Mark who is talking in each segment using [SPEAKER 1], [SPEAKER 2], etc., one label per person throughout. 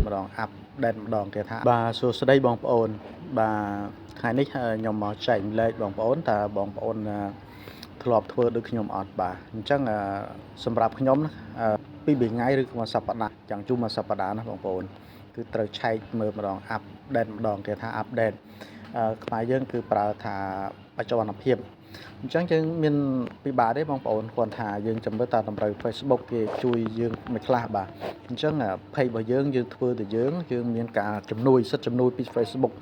[SPEAKER 1] ម្ដង update ម្ដងគេថាបាទសួស្តីបងប្អូនបាទថ្ងៃនេះខ្ញុំមកចែករំលែកបងប្អូនតើបងប្អូនធ្លាប់ធ្វើដូចខ្ញុំអត់បាទអញ្ចឹងសម្រាប់ខ្ញុំណាពីរថ្ងៃឬក៏មួយសប្តាហ៍យ៉ាងយូរមួយសប្តាហ៍ណាបងប្អូនគឺត្រូវឆែកមើលម្ដង update ម្ដងគេថា update ខ្មែរយើងគឺប្រើថាបច្ចុប្បន្នភាពអញ្ចឹងយើងមានពិបាកទេបងប្អូនគ្រាន់ថាយើងចាំមើលតើតម្រូវ Facebook គេជួយយើងមិនខ្លះបាទអញ្ចឹង page របស់យើងយើងធ្វើទៅយើងយើងមានការជំនួយសិទ្ធិជំនួយពី Facebook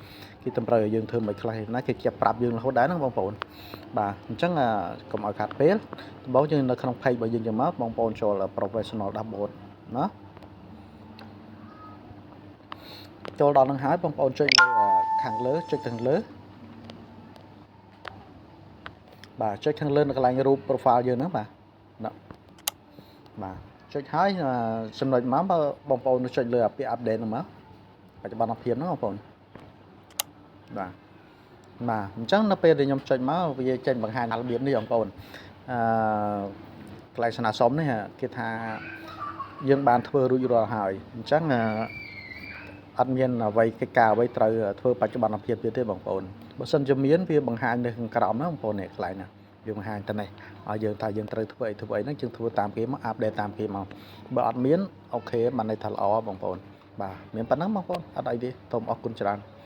[SPEAKER 1] គេតម្រូវឲ្យយើងធ្វើមិនខ្លះណាគេជាប្រាប់យើងរហូតដែរហ្នឹងបងប្អូនបាទអញ្ចឹងកុំឲ្យខាត់ពេលដំបូងយើងនៅក្នុង page របស់យើងចឹងមកបងប្អូនចូល professional dashboard ណាចូលដល់នឹងហើយបងប្អូនចុចលើខាងលើចុចខាងលើបាទចុចខាងលើនៅកន្លែងរូប profile យើងហ្នឹងបាទបាទចុចហើយចំណុចមកបងប្អូនចុចលើអាពាក្យ update ហ្នឹងមកបច្ចុប្បន្នភាពហ្នឹងបងប្អូនបាទបាទអញ្ចឹងនៅពេលដែលខ្ញុំចុចមកវាចេញបង្ហាញរបៀបនេះបងប្អូនអឺកន្លែងស្នើសុំនេះគេថាយើងបានធ្វើរួចរាល់ហើយអញ្ចឹងអត់មានអ្វីកិច្ចការអ្វីត្រូវធ្វើបច្ចុប្បន្នភាពទៀតទេបងប្អូនបើសិនជាមានវាបង្ហាញនៅខាងក្រោមហ្នឹងបងប្អូននេះកន្លែងហ្នឹងវាបង្ហាញតែនេះឲ្យយើងថាយើងត្រូវធ្វើអីធ្វើអីហ្នឹងយើងធ្វើតាមគេមក update តាមគេមកបើអត់មាន OK បានន័យថាល្អបងប្អូនបាទមានប៉ុណ្ណឹងបងប្អូនអត់អីទេសូមអរគុណច្រើន។